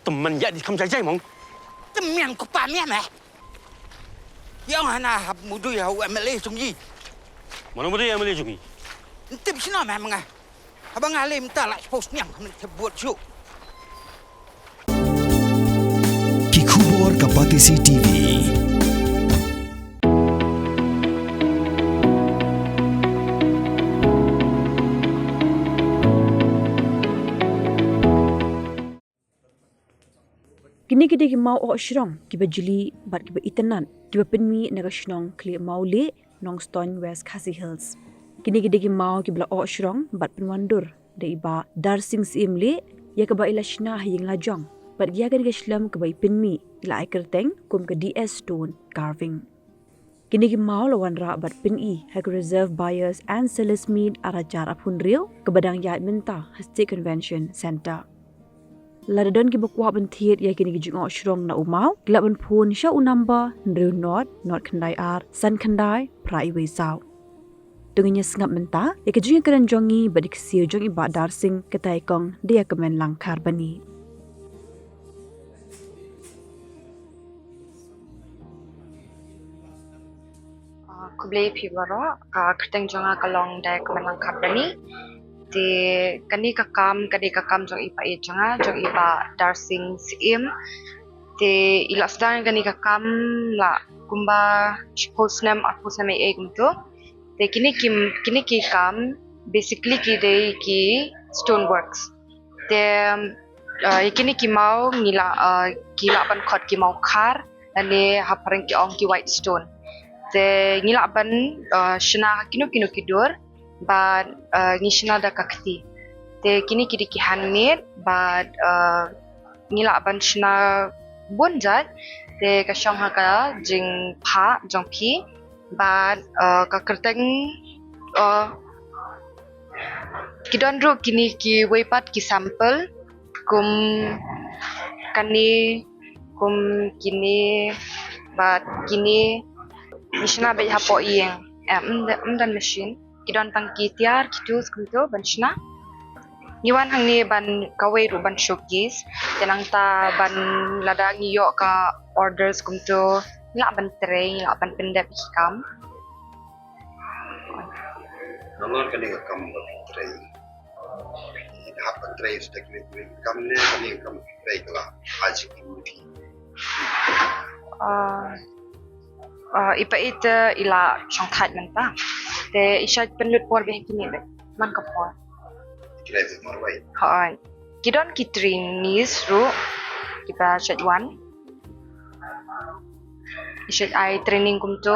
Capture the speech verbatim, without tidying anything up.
Tymmen ïa di kham jai jai mong. Tymmen ko pa mian eh. Ïa nga na hap mudui ha u M L A jong i. Mano mudui M L A jong i? Ntip sino meh menga. Haba nga lem ta la post niang men te buat ju. Ki khubor ka Batesi T V. Kine ki dei ki maw oh shrong kiba jli bad kiba itynnad kiba pynmih na ka shnong Khlieh Mawlieh, Nongstoiñ, West Khasi Hills. Kine ki dei ki maw kiba la oh shrong bad pynwandur da i Bah Darsing Syiem Lieh, ïa kaba i la shna ha ïing la jong bad ïa kane ka shlem kaba i pynmih i la ai kyrteng kum ka D S Stone Carving. Kine ki maw la wanrah bad pyni ha ka Reserve Buyers and Sellers Meet ar hajar arphew hynriew kaba dang ïaid mynta ha State Convention Centre. Lada don kiba kwah ban thied ïa kine ki jingïoh shrong na u maw, ki lah ban phone sha u number hynriew nod nod khyndai ar san khyndai phra iwei saw. To ngin ïa sngap mynta ïa ka jingïakren jong ngi bad i ksiew jong i Bah Darsing, kata i kong da ïa kmen Langkharbani. Ah, khublei phi baroh, ah, kyrteng jong nga ka long Diakmen Langkharbani. Te kane ka kam, kane ka kam jong i paieit jong nga, jong i Bah Darsing Syiem. Te i la sdang kane ka kam la kumba shiphew snem, arphew snem ei ei kumto. Te kine ki, kine ki kam, basically ki dei ki stone works. Te, uh, ïa kine ki maw ngi la, uh, ki la ban khot ki maw khar, lane ha phareng ki ong ki white stone. Te ngi la ban, uh, shna ha kino kino ki dur, bad, uh, ngi shna da ka kti. Te kine ki dei ki handmade, bad, uh, ngi la ban shna bun jait, te ka shong ha ka jingphah jong phi, bad, uh, ka kyrteng, uh, ki don ruh kine kiwei pat ki sample, kum kane, kum kine, bad kine, ngi shna beit hapoh ïing. Em, ym don, ym don machine. Ki don tang ki tiar, ki tools kumto ban shna. Ngi wan hangne ban kawei ruh ban showcase. Te nangta ban lada ngi ïoh ka orders kumto, ngi lah ban trei, ngi lah ban pyndep ki kam. Nalor kane ka kam ba phi trei. Phi hap ban trei sa da kiwei kiwei ki kam ne kane ka kam phi trei ka la ha jingim phi? Ah, ah, i paieit, eh, i la shong thait mynta. Te i shait pynlut por beit ha kine beit man ka por. Ki trei beit marwei. Hooid. Ki don ki trainees ruh kiba shait wan. I shait ai training kumto.